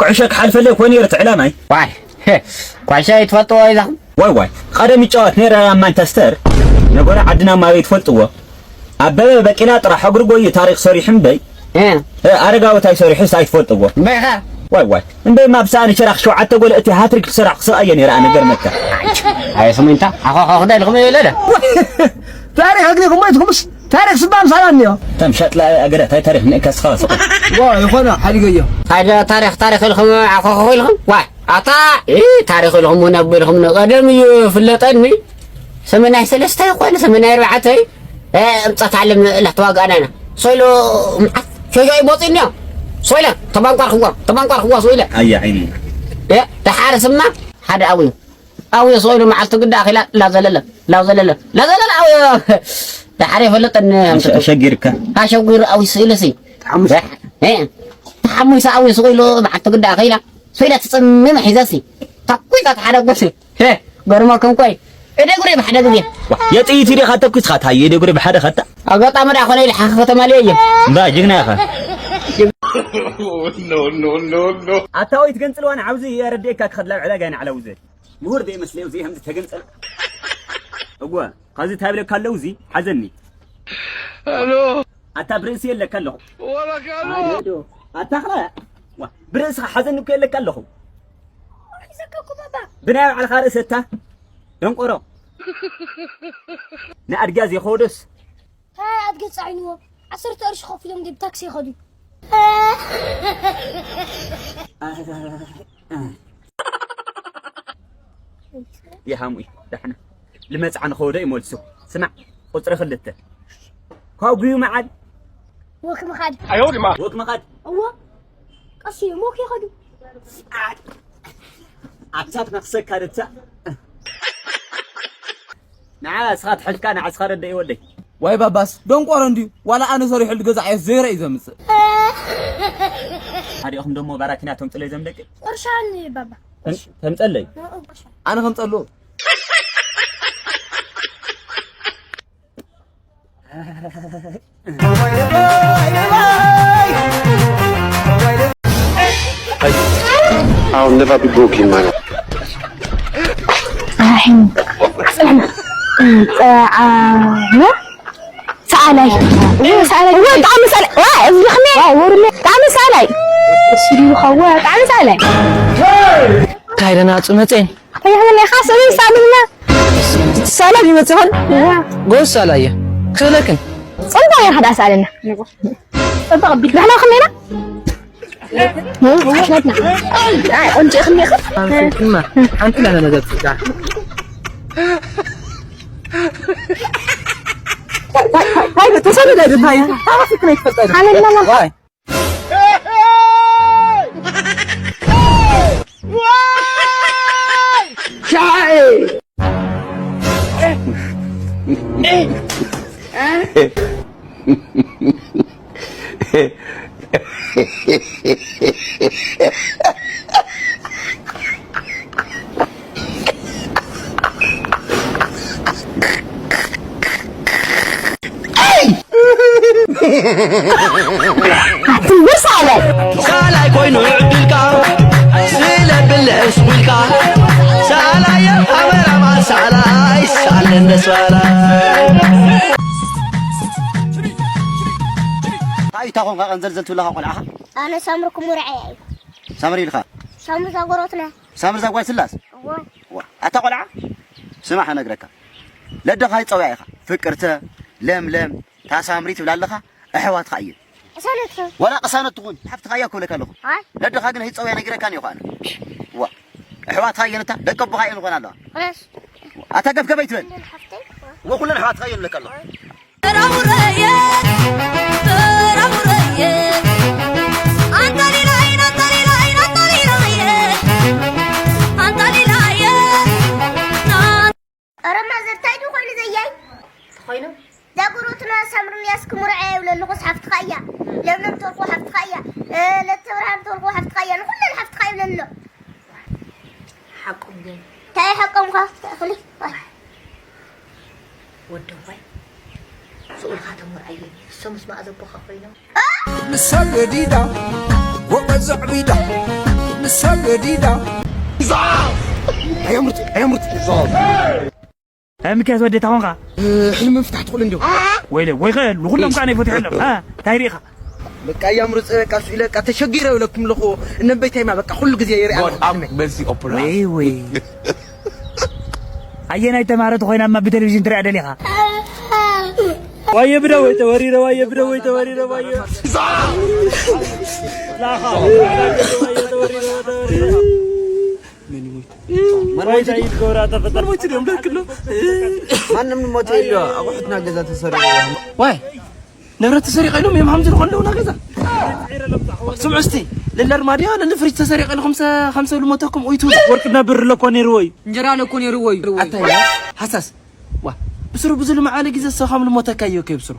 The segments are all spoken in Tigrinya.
ዕሸ ክሓልፈለይ ኮነ ነይሩ እቲ ዕላማይ። ዋይ፣ ሄ፣ ኳሻ ይትፈልጥዎ ኢዛኹም? ዋይ ዋይ፣ ቀደም ይጫወት ነይረ ኣብ ማንቸስተር። ነገሩ ዓድና ማበይ ትፈልጥዎ? ኣበበ በቂላ ጥራሕ እግሪ ጎዩ ታሪኽ ሰሪሑ እምበይ። እ። እ፣ ኣረጋዊ ታይ ሰሪሑስ ኣይትፈልጥዎ? እምበይኻ? ዋይ ዋይ፣ እምበይ ማብ ሰኣን ሸራኽ ሸውዓተ ጎል እቲ ሃትሪክ ዝሰራሕኩ ሰብኣየ ነይረ ኣነ ገርመካ። ኣየ ስሙንታ፣ ኣኾኾ ክደ ኢልኩም እዩ ለለ። ታሪኽ ኣግሪኹም ኣይትኩምስ፣ ታሪኽ ስባም ሳላ እኒኦ። ተም ሸጥላ ኣገዳ ታይ ታሪኽ ንእከስኻ ስቕ። ዋ፣ ይኾነ፣ ሓዲገዮ። ታደ-፣ ታሪኽ፣ ታሪኽ ኢልኩም ኣኾኾ ኢልኩም? ዋይ፣ ኣታ፣ እ፣ ታሪኽ ኢልኩም እውን ኣቦ ኢልኩም ንቐደም እዩ ፍለጠኒ። ሰመናይ ሰለስተ ይኾነ፣ ሰመናይ ኣርባዕተ፣ እ፣ እምጸት ዓለም እላ ተዋጋእና ኢና። ሶይሎ መዓት ሸሾ ይቦጽ እኒኦ። ሶይለ፣ ተባንቋርክዋ፣ ተባንቋርክዋ ሶይለ። ኣያ ዓይኒ። እ፣ ደሓር ስማ፣ ሓደ ኣውዩ። ኣውዩ ስቕ ኢሉ መዓልቲ ግዳ ኣኺላ ላዘለለ፣ ላዘለለ፣ ላዘለለ ኣውዩ። ደሓር የፈለጠኒ ኣምስቱ። ኣሸጊርካ። ኣሸጊሩ ኣውዩ ስኢሉ ሲ። ተሓሙስ። እ፣ ተሓሙስ ኣውዩ ስቕ ኢሉ መዓልቲ ግዳ ኣኺላ። ስኢላ ትጽምም ሒዘ ሲ። ተኩሳ ተሓደጎ ሲ። ሄ፣ ገርመኩም ኮይ። እደ ጉሬ ብሓደ ግዜ። ዋ፣ የጥይት ኢደ ካተኩስካ ታዩ እደ ጉሬ ብሓደ ከታ። ኣጋጣሚ ደኣ ኮነ ኢለ ሓኸ ከተማ ልየ እየ። እምባ ጅግና ኢኻ። ኣታ ወይ ትገንጽልዋን ዓውዚ የረድኤካ ክኸድላ ዕዳጋ ኢና ዓለውዘ። ምሁር ዘይመስለዩ ዘይሃምዚ ተገንጸል። እወ፣ ካዚ እንታይ ብለካ ኣለዉ እዚ ሓዘኒ። ኣታ ብርእሲ የለካ ኣለኹ። ኣታ ኸ ዋ፣ ብርእስኻ ሓዘኒ እኮ የለካ ኣለኹ። ሒዘካ እኮ ባባ። ብናይ ባዕልኻ ርእሲ እታ ደንቆሮ። ንኣድጊ ኣዝየ ከወዶስ። ታይ ኣድጊ ጻዒንዎ? ዓሰርተ ቅርሺ ከፊሎም ድዩ ብታክሲ ይኸዱ? ይሃሙይ ዳሕና ልመጽዓ ንኸወዶ ይመልሱ። ስማዕ፣ ቁጽሪ ክልተ። ካብ ጉዩ መዓል። ወክ ምኻድ። ወክ ምኻድ። እዎ። ቀስ እዮም ወክ ይኸዱ። ኣብታት ነኽሰካ ደታ። ንዓ እስኻ ትሐሽካ ንዓ እስኻ ረዳኢ ወደይ። ዋይ ባባስ ደንቆሮ እንድዩ። ዋላ ኣነ ሰሪሑ ልገዛዓዮ ዜሮ እዩ ዘምጽእ። ሓዲኦም ደሞ ባራኪና ተምጽለይ ዘምደቂ። ቁርሻን ባባ። ተም-፣ ተምጸለይ? ቁርሻን። ኣነ ከምጸሉ። I'll never be broken, man. ጸዓና። ጸዓና። ሰኣላይ። እወ፣ ሰኣላይ። እወ፣ ጣዕሚ ሰኣላይ። ዋ፣ እዚ ኸመይ? ዋ፣ ወርሜ። ጣዕሚ ሰኣላይ። እሱ ዲዩ ኸዋ፣ ጣዕሚ ሰኣላይ። ካይደና ጽመጼን። ከይሕብና ኢኻ ስእሊ ሳልምና። ሳላ ይመጽእ ይኾን? እዋ። ጎስ ሳላ እየ። ክብለክን። ጽምታ እያ ኸዳ ሳልና። ጽቡቕ ኣቢል። ንሕና ኸሜና? ኣይ፣ ቆንጆ ኢኽን ኢኽን? ኣንቺ ድማ ሓንቲ ለለ ነገር ትፍታ። ታይ፣ ታይ፣ ታይ፣ ተሰደደ፣ ታይ፣ ታሪክ ነው ይፈጠር። ሓለል ለላ። ዋይ። ኣትንብር ሳለ። ሳላይ ኮይኑ ዕድልካ፣ ስለ ብልሕስ ውልካ። ሳላየ ኣመራማ ሳላይ፣ ሳለ እንደ ሳላይ። እንታይ እታ ኾንካ ቀንዘልዘል ትብለኻ ቆልዓኻ? ኣነ ሳምሪ ክሙርዐ እየ። ሳምሪ ኢልካ? ሳምሪ ዛጎሮትና። ሳምሪ ዛጓል ስላስ? እዎ። ዋ፣ ኣታ ቆልዓ፣ ስማዕ፣ እነግረካ። ለደኻ ይጸውያ ኢኻ። ፍቅርተ፣ ለምለም፣ ታሳምሪ ትብላ ኣለኻ፣ ኣሕዋትኻ እየን። ቅሳነት ከ? ዋላ ቅሳነት ትኹን፣ ሓፍትኻ እያ ክብለካ ኣለኹ። ኣይ። ለደኻ ግን ኣይጸውያ ነጊረካ እኒኦ ኸኣነ። ዋ፣ ኣሕዋትኻ እየን እታ፣ ደቂ ኣቦኻ እየን ዝኾና ኣለዋ። ኸላስ። ኣታ ገፍገፍ ኣይትበል። ሓፍተይ። ወኩለን ኣሕዋትኻ እየን ብለካ ኣለኹ። ኧረ ማዘር፣ ታይ ድዩ ኮይኑ ዘያይ? ተኾይኑ? ዛጎሮትና ሳምርንያስ ክምርዐ ይብለ ኣለኹስ ሓፍትኻ እያ። ለምለም ተልኮ ሓፍትኻ እያ። እ፣ ለተብርሃን ተልኮ ሓፍትኻ እያ። ንኹለን ሓፍትኻ ይብለ ኣሎ። ሓቁ እንዴ? ታይ ሓቆምካ? ተእኽሊ። ወደዋይ፣ ስኡልካ ተምርዓዮ። እሶምስ መኣዘቦኻ ኮይኖም። ንሳ ገዲዳ፣ ወቐ ዘዕቢዳ። ሰብ ዲዳ ኣየምርት ኣየምርት። ኣይ፣ ምክያስ ወደ ታኾንካ? ሕልሚ ምፍታሕ ትኽእሉ እንዲኹም። ወይለ፣ ወይ ኸ ንኹሎም ከኣ ናይ ፈትሑ ኣለኹ። እ፣ እንታይ ርኢኻ? በቃ ኣየምርት፣ በቃ እሱ ኢለ፣ በቃ ተሸጊረ ይብለኩም ኣለኹ። እነ ቤተይማ በቃ ኩሉ ግዜ ይሪኣ ኣለኹ ሕልመይ። ወይ ወይ። ኣየናይ ተማሃሮ ተኾይናማ ብቴሌቪዥን ትሪኣ ደሊኻ? ዋየ ብደወይ ተወሪረ፣ ዋየ ብደወይ ተወሪረ፣ ዋየ። ላኻ፣ ዋየ ተወሪረ፣ ተወሪረ። ማን ሞይቱ? ማይ ዘይት ገብራ ተፈጠር። ማን ሞይቱ ድዮም ደክሎ? ማንም ሞት የለ። ኣቑሑትና ገዛ ተሰሪቑ። ዋይ፣ ንብረት ተሰሪቑ ኢሎም እዮም ሃምዚ ዝኾን ኣለዉ ና ገዛ። ስምዑ እስቲ፣ ልለ ኣርማድዮ፣ ልለ ፍሪጅ ተሰሪቑ ኢሉ ኸምሰ-፣ ኸምሰ ኢሉ ሞተኩም ኡይቱ። ወርቅና ብር ለኮ ነይሩ ወይ? እንጀራ ለኮ ነይሩ ወይ? ኣታይ፣ ሃሳስ። ዋ፣ ብስሩ ብዙ ልመዓለ ግዜ ሰኻም ልሞተካ እዮ ከይ ብስሩ።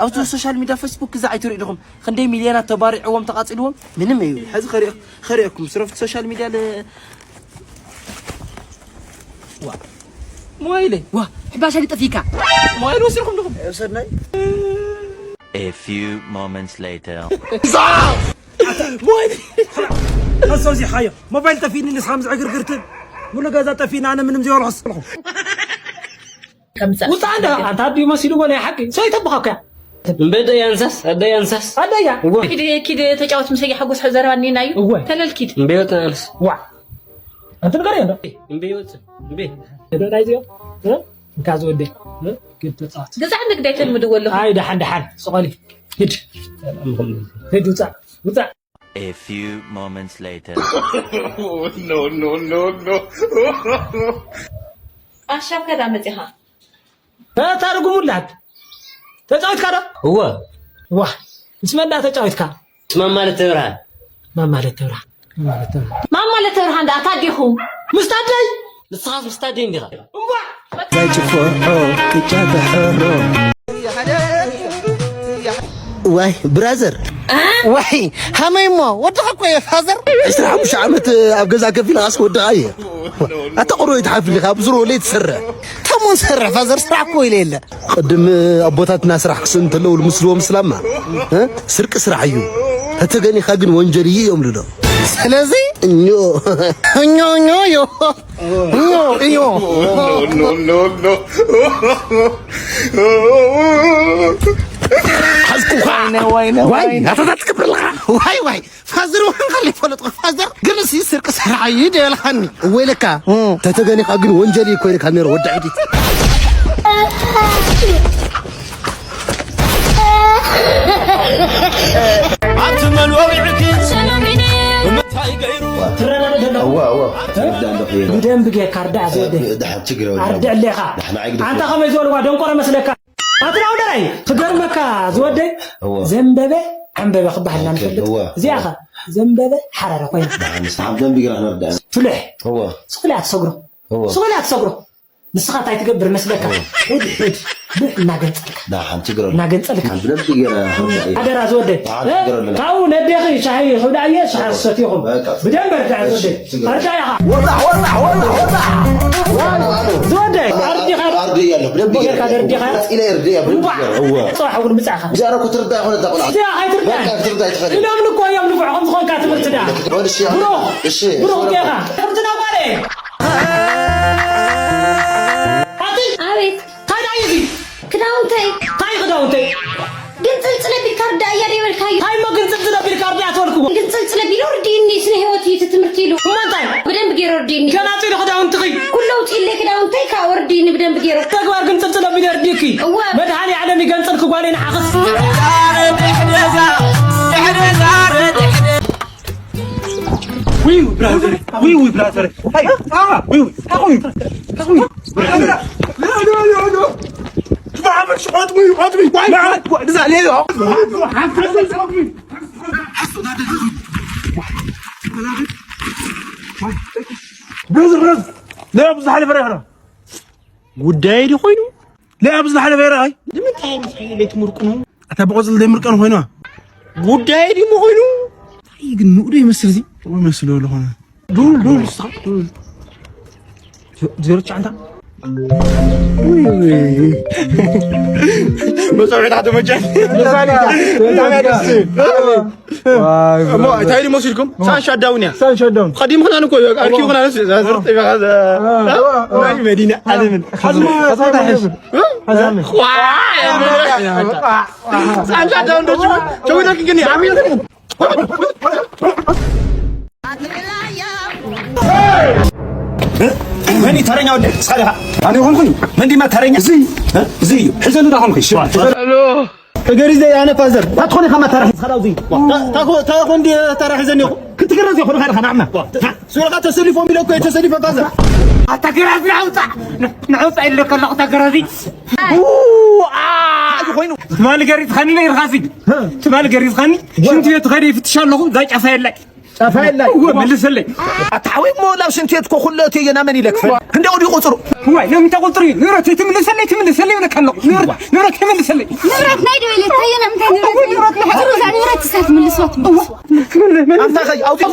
ኣብዚ ሶሻል ሚድያ ፌስቡክ ግዛ ኣይትሪኡ ዲኹም? ክንደይ ሚልዮናት ተባሪዕዎም ተቓጺልዎም? ምንም እዩ። ሕዚ ኸሪኦ-፣ ኸሪኦኩም ስረፍቲ ሶሻል ሚድያ ለ-፣ ዋ፣ ሞባይለይ። ዋ፣ ሕባሻ ሊጠፊካ። ሞባይል ወሲድኩም ዲኹም? ሰናይ። A few moments later. ሞባይል። ከሶ እዚ ሓዮ። ሞባይል ጠፊእኒ ንስኻም ዝዕግርግርትን። ሙሉ ገዛ ጠፊእና ኣነ ምንም ዘይበልሖ ስልኹ። ከምዛ ውፃ እንዳ ኣንታ ኣዲኡ መሲልዎ ናይ ሓቂ። ሰይተብኻ እኮ እያ። እምበይ ደያ እንሳስ፣ ኣደያ እንሳስ። ኣደያ። እወ። ኪድ፣ ኪድ ተጫወት ምሰያ ሓጎስ ዘረባ እኒና እዩ። እወ። ተለል ኪድ። እምበይ ወፅእ ኣነስ። ዋ። ኣንቲ ንገር እንዶ። እምበይ ወፅእ። እምበይ። እዶ ናይ ዚኦ። እ? እንካ ዝወደ። እ? ኪድ ተፃወት። ገዛዕ ንግዳይ ተልምድዎ ኣለኹ። ኣይ፣ ደሓን፣ ደሓን። ስቐሊ። ሂድ። ሰላም ይኹን። ሂድ፣ ውፃእ። ውፃእ። A few moments later. No, no, no, no. ኣሻብ ከዳ መፂኻ? እ፣ ታርጉም ውላድ። ተጫዊትካ ዶ? እወ። ዋ፣ ምስ መን ዳ ተጫዊትካ? ምስ ማማ ለተብርሃን። ማማ ለተብርሃን። ማማ ለተብርሃን። ማማ ለተብርሃን ዳ ታዲኹም? ምስ ታደይ? ንስኻስ ምስ ታደይ እንዲኻ? እምቧ! ዘይጭፍሖ ቅጫ ተሕሮ። ዋይ ብራዘር። ዋይ ሃመይ እሞ ወድኻ እኮ እየ ፋዘር። ዕስራ ሓሙሽተ ዓመት ኣብ ገዛ ከፊልካስ ወድኻ እየ። ኣታ ቁሩብ ኣይትሓፍልኻ፣ ብስሩ ወለ ትሰርሕ። ተሞን ሰርሕ ፋዘር፣ ስራሕ እኮ ኢለ የለ። ቅድም ኣቦታትና ስራሕ ክስእኑ እንተለዉ ልምስልዎም ስላማ፣ እ? ስርቂ ስራሕ እዩ። ተተገኒኻ ግን ወንጀል እዩ እዮም ልሎ። ስለዚ እኞ፣ እኞ፣ እኞ፣ እዮ። እዮ፣ እዮ። No, no, no, no. ሓዝኩኻ። ወይነ፣ ወይነ፣ ዋይ፣ ወይነ። ኣታታት ትገብር ኣለኻ። ዋይ፣ ዋይ። ፋዘር ወንካ ለይፈለጥኩ ፋዘር ግን እሲ ስርቂ ስራሕ እዩ ደልኻኒ። እወ ኢለካ። እም። ተተገኒኻ ግን ወንጀል እዩ ኮይንካ ነይሩ ወዲ ዕዲት። ኣብቲ መኖሪዕኪ ብምንታይ ገይሩ? ትረዳዶ ዘለኹ? እዋ፣ እዋ። ትረዳ ኣለኹ እየ። ብደንብ ጌርካ ኣርዳዕ ዝወደይ። ደሓን፣ ችግር የብሉን። ኣርድዕ ኣለኻ። ደሓን፣ ኣይግደፍን። ኣንታ ከመይ ዝበልዋ ደንቆሮ መስለካ? ኣትራው ደራይ፣ ክገርመካ ዝወደይ፣ እዋ። ዘንበበ ዓንበበ ክበሃል ኢና ኦኬ፣ ንፈልጥ። እዋ። እዚኣ ኸ ዘንበበ ሓራረ ኮይና። ደሓን፣ ንስኻ ብደንብ ጌርካ ነርድኣ። ፍሉሕ። እዋ። ስቕ ኢላ ትሰግሮ። እዋ። ስቕ ኢላ ትሰግሮ። ንስኻ እንታይ ትገብር መስለካ? እዋ። ሕድ ሕድ ብሕ እናገንጸልካ። ደሓን፣ ችግር የብሉን። እናገንጸልካ። ደሓን፣ ብደንብ ጌረ ክርዳእ እየ። ሓደራ ዝወደይ። ደሓን፣ እ? ችግር የብሉን። ካብኡ ነዴኺ ሻሂ ክብላ እየ፣ ሻሂ ዝሰትይኹም። በቃ። ብደንብ ኣርዳእ ዝወደይ። እሺ፣ ችግር የብሉን። ኣርዳእ ኢኻ። ወጣሕ፣ ወጣሕ፣ ወጣሕ፣ ወጣሕ። ዝወደይ፣ ኣርዲኻ ዶ? ኣርድእ እየ ኣለኹ፣ ብደንብ ጌረ። ጌርካ ደርዲኻ? ኢለ እርድእ እየ፣ ብደንብ እምቧ። ጌረ። እዋ። ጽባሕ እውን ምጻእኻ። ብዛዕባ እኮ ትርዳእ ይኾነ እዛ ቆልዓ። እዚኣ ኣይትርዳእን። በቃ፣ ክትርዳእ ኣይትኽእልን። ኢሎምኒ እኮ እዮም ንፉዕ ከም ዝኾንካ ትምህርቲ ደኣ። ወድሽ እያ። ብሩኽ። እሺ፣ ብሩኽ እሺ። ጌኻ። ከምቲ ነጓለ። ኣቲ? ኣቤት። እንታይ ደኣ እዩ እዚ? ክዳውንተይ። እንታይ ክዳውንተይ? ግንጽልጽል ኣቢልካ ርዳእያ ዶ ይበልካዮ? እንታይ እሞ ግንጽልጽል ኣቢልካ ርዳእያ ተበልክዎ? ግንጽልጽል ኣቢሉ ርድእኒ፣ ስነ ህይወት እዩ እቲ ትምህርቲ ኢሉ። እሞ እንታይ? ብደንብ ገይሩ ርድእኒ። ገላጺ ዶ ክዳውንትኺ? ኩሉ ኣውጺእለይ ክዳውንተይ ካብኡ ርድእኒ ብደንብ ገይሩ። ተግባር ግንጽልጽል ኣቢሉ የርድእኪ። እወ። መድሃኔ ዓለም ይገንጽልኪ ጓለይ ንዓኽስ። ውይ፣ ውይ፣ ብራዘር። ውይ፣ ውይ፣ ብራዘር። ሃይ፣ አ፣ ውይ፣ ውይ፣ ሃይ፣ ውይ፣ ሃይ፣ ውይ። ብራዘር። ሽቆጥ፣ ውይ፣ ቆጥ፣ ውይ፣ ዋይ፣ ዋይ፣ ዋይ፣ እዛ ሌሎ። ብራዘር፣ ብራዘር። ሌላ ብዙሕ ሓሊፈ ረኸረ። ጉዳይ ዲ ኮይኑ? ሌላ ብዙሕ ሓሊፈ ረኸረ። ንምንታይ ምስ ሓይለይ ትምርቁኑ? ኣታ ብቆጽሊ ደይ ምርቀን ኮይና። ጉዳይ ድዩ ኮይኑ? እንታይ ግን ንኡ ዶ ይመስል እዚ? ጥሩ ይመስል ኣለኾነ። ዱል፣ ዱል፣ ንስኻ ዱል። ዜሮ ትሽዓንታ? መጸውዒ ታሕቲ መጃን። እሞ እንታይ ኢሉ መሲልኩም? ሳን ሻዳውን እያ። ሳን ሻዳውን። ቀዲም ኹናን እኮ እዩ። ኣርኪ ኹናን እሱ፣ ዛ ዝርጥ ይበኻ፣ ዛ-፣ ዋ፣ ዋ። ናይ መዲና ዓለምን። ሓዝማ፣ ሓዝማ፣ ሓዝማ። ዋ፣ ሳን ሻዳውን ደጅ፣ ሸዊዳ ግን እያ። መን እዩ ተረኛ ወደ ስኻልኻ? ኣነ ይኾንኩኝ። መን ዲማ ተረኛ? እዚ፣ እዚ እዩ። ሕዘሉ ዳኹም ክሽ። እገሪ ዘይ ኣነ ፋዘር። ታትኾኒ ከማ ተራ ሒዝኻ ዳው እዚ። ታ-፣ ታኮ-፣ ታኮ እንዲ ተራ ሒዘኒ ይኹ። ክትግረዝ ይኹ፣ ኻድኻ ናዕማ። ሱረኻ ተሰሊፎም ኢለ እኮ እየ ተሰሊፈ ፋዘር። ኣታ ገራዚ ናውፃ። ናውፃ ኢለ ከለኹ እታ ገራዚ። ኡ፣ ኣ፣ እዚ ኮይኑ። ትማሊ ገሪዝኻኒ ነይርኻ እዚ። ትማሊ ገሪዝኻኒ። ሽንቲ ቤት ኸደ ይፍትሽ ኣለኹ። እዛ ጫፋ የላይ። ጫፋ የላይ። እወ፣ መልሰለይ። ኣታ ሓወይ እሞ ናብ ሽንቲ ቤት እኮ ኩሉ እቲ እየ ናመን ኢለ ክፈል። ክንደይ ወዲኡ ቁፅሩ? እዋይ፣ ንምንታይ ቁፅሩ እዩ? ንብረት ትምልሰለይ፣ ትምልሰለይ ይብለካ ኣለኹ። ንብረት፣ ንብረት ትምልሰለይ። ንብረት ናይ ዶ ኢለ? እንታይ እየ? ንምንታይ ንብረት? እወ፣ ንብረት ንሓ-፣ እዛ ንብረት እሳ ትምልሶ፣ ትምልሶ። ኣታ ኸይ ኣውፅእ።